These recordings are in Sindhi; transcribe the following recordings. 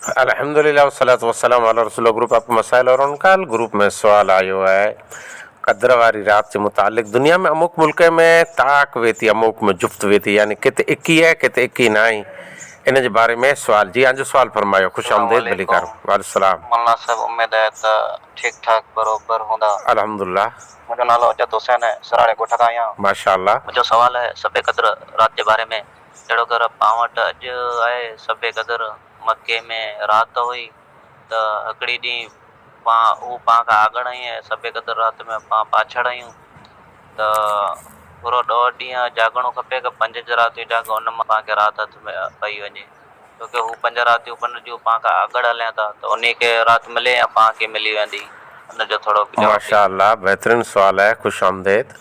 الحمدلله والصلوة والسلام علي رسول الله گروپ آپ مسائل اور ان کا حل گروپ ۾ سوال آيو آهي قدر واري رات جي متعلق دنيا ۾ اموڪ ملڪ ۾ طاق وي ٿي اموڪ ۾ جفت وي ٿي يعني ڪٿي اڪي آهي ڪٿي اڪي ناهي ان جي باري ۾ سوال جي آنجو سوال فرمايو خوش السلام آمديد ڀلي ڪار عليڪم وعليڪم السلام. مولانا صاحب اميد آهي ته ٺيڪ ٺاڪ بروبر هوندا. الحمدلله. منهنجو نالو اجد حسين سراڙي ڳوٺ کان آهيان. ماشاءالله. منهنجو سوال آهي شب قدر رات جي باري ۾ جهڙو ڪر پان وٽ اڄ آهي شب قدر مڪي ۾ رات هئي ته هڪڙي ڏينهن پان هو پان کان آڳڙ هئي ۽ شب قدر رات ۾ پان پاڇڙ هيون ته پورو ڏهه ڏينهن جاڳڻو کپي ڪه پنج راتيون جاڳ ان مان پان کي رات هٿ ۾ پئي وڃي ڇو ڪه هو پنج راتيون پن جون پان کان آڳڙ هليا ٿا ته انهي کي رات ملي يا پان کي ملي ويندي ان جو ٿورو جواب ڏيو. ماشاء الله بهترين سوال آهي خوش آمديد.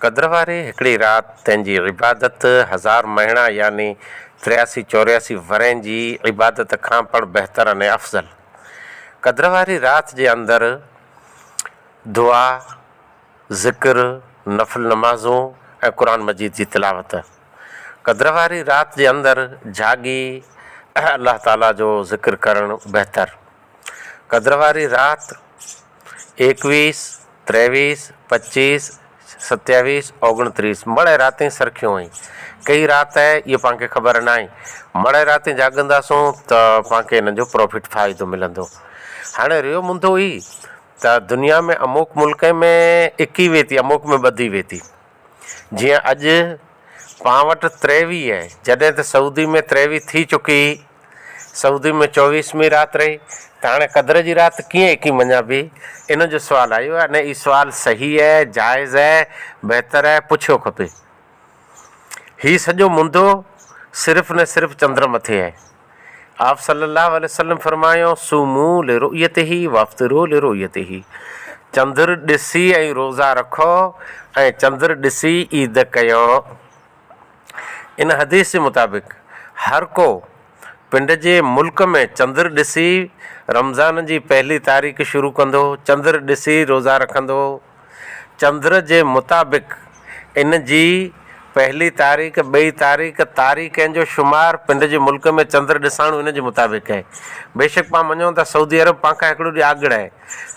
قدر واري هڪڙي رات تنهنجي عبادت هزار مهينا يعني ترياسي چورياسي ورهين جي عبادت کان پڻ بهتر ۽ افضل. قدر واري رات جي اندر دعا، ذڪر، نفل نمازون ۽ قرآن مجيد جي تلاوت. قدر واري رات جي اندر جاڳي الله تعاليٰ جو ذڪر ڪرڻ بهتر. قدر واري رات ايڪويس، تريويس، پچيس، ستياويس، اوگڻتريس مڙئي راتين سرکيون هئي. ڪئي رات آهي اهو پان کي خبر ناهي. مڙئي راتين جاڳنداسون ته پان کي انهن جو پروفٽ فائدو ملندو. هاڻي رهيو منڌو هي ته دنيا ۾ اموڪ ملڪ ۾ اڪي وي ٿي اموڪ ۾ ٻڌي وي ٿي. جيئن اڄ پان وٽ تريويهه آهي جڏهن ته سعودي ۾ تريويهه ٿي چڪي هئي. سعودي ۾ چوويهه رات رهي ته هاڻي قدر جي رات ڪيئن ايڪي مڃابي؟ ان جو سوال آيو آهي ۽ هي سوال صحيح آهي، جائز آهي، بهتر آهي، پڇيو کپي. هي سڄو مندو صرف نه صرف چندر مٿي آهي. آپ صلي الله عليه وسلم فرمايو، صومو لرؤيته وافطرو لرؤيته چندر ڏسي ۽ روزا رکو ۽ چندر ڏسي عيد ڪيو. ان حديث جي مطابق هر ڪو پنڊ جي ملڪ ۾ چندر ڏسي رمضان جي پهلي تاريخ شروع ڪندو، چندر ڏسي روزا رکندو. چندر جي مطابق ان جي پهلي تاريخ، ٻئي تاريخ، تاريخين جو شمار پنڊ جي ملڪ ۾ چندر ڏساڻو ان جي مطابق آهي. بيشڪ پان مڃون ته سعودي عرب پان کان هڪڙو ڏينهن آڳڙ آهي.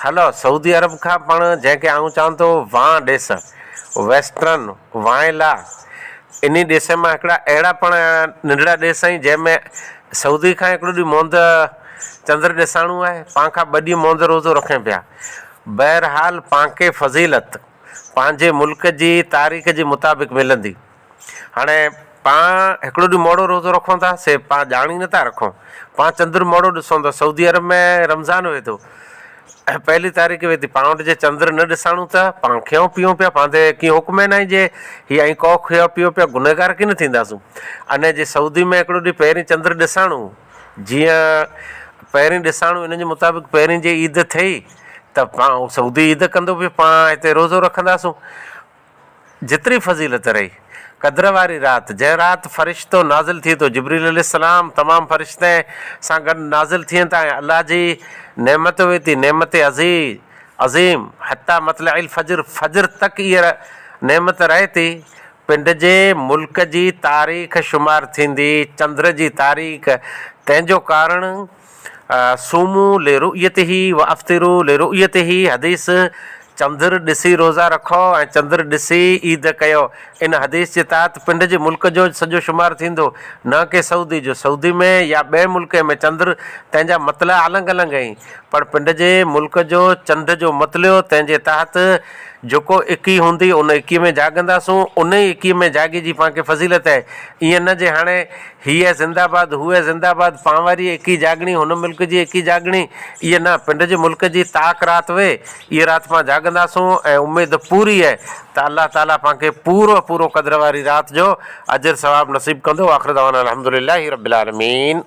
هلو سعودي عرب کان پڻ جنهن کي آئون چوان ٿو وان ڏيس، ويسٽرن، وائلا، انهي ڏيس مان هڪڙا اهڙا پڻ ننڍڙا ڏيس آهن جنهن ۾ سعودي کان هڪڙو ڏينهن موند چندر ڏساڻو آهي، پان کان ٻه ڏينهن موند روزو رکين پيا. بهرحال پان کي فضيلت پنهنجي ملڪ جي تاريخ جي مطابق ملندي. هاڻي پان هڪڙو ڏينهن موڙو روزو رکون ٿا سي پان ڄاڻي نٿا رکون. پان چندر موڙو ڏسون ٿا سعودي عرب ۾ رمضان وي ٿو پهلي تاريخ وي ٿي پان وٽ جي چندر نه ڏساڻون ته پان کيون پيون پيا پان تي ڪي حڪم ئي ناهي جي هي ائين ڪو کيو پيو پيا گنهگار ڪي نه ٿينداسون اني جي سعودي ۾ هڪڙو ڏينهن پهرين چندر ڏساڻون جيئن پهرين ڏساڻون ان جي مطابق پهرين جي عيد ٿئي ته پان سعودي عيد ڪندو پيو پان هتي روزو رکنداسون جيتري فضيلت رهي. قدر واري رات، جنهن رات فرشتو نازل ٿئي ٿو، جبرئيل عليه السلام تمام فرشتين سان گڏ نازل ٿين ٿا ۽ الله جي نعمت هئي ٿي، نعمت عظيم، حتيٰ مطلع الفجر، فجر تڪ اها نعمت رهي ٿي، پنڊ جي ملڪ جي تاريخ شمار ٿيندي، چندر جي تاريخ، تنهن جو ڪارڻ. صوموا لرؤيته وافطروا لرؤيته، حديث، چندر ڏسي روزا رکو ۽ چندر ڏسي عيد ڪيو. ان حديث جي تحت پنڊ جي ملڪ جو سڄو شمار ٿيندو، نه ڪي سعودي جو. سعودي ۾ يا ٻئي ملڪ ۾ چندر تنهن جا مطلع الڳ الڳ آهن، پر پنڊ جي ملڪ جو چنڊ جو مطلعو تنهن جي تحت جيڪو اڪي هوندي ان اڪي ۾ جاڳنداسون، ان ئي اڪي ۾ جاڳي جي پان کي فضيلت آهي. ائين نه جي هاڻي هيء زنده باد هوء زنده باد پان واري ايڪي جاڳڻي هن ملڪ جي ايڪي جاڳڻي ايء نه پنڊ جي ملڪ جي طاق رات وي ايء رات پان جاڳنداسون ۽ اميد پوري اهي ته الله تعالي پان کي پورو پورو قدر واري رات جو اجر ثواب نصيب ڪندو واخر دعوانا الحمدلله رب العالمين.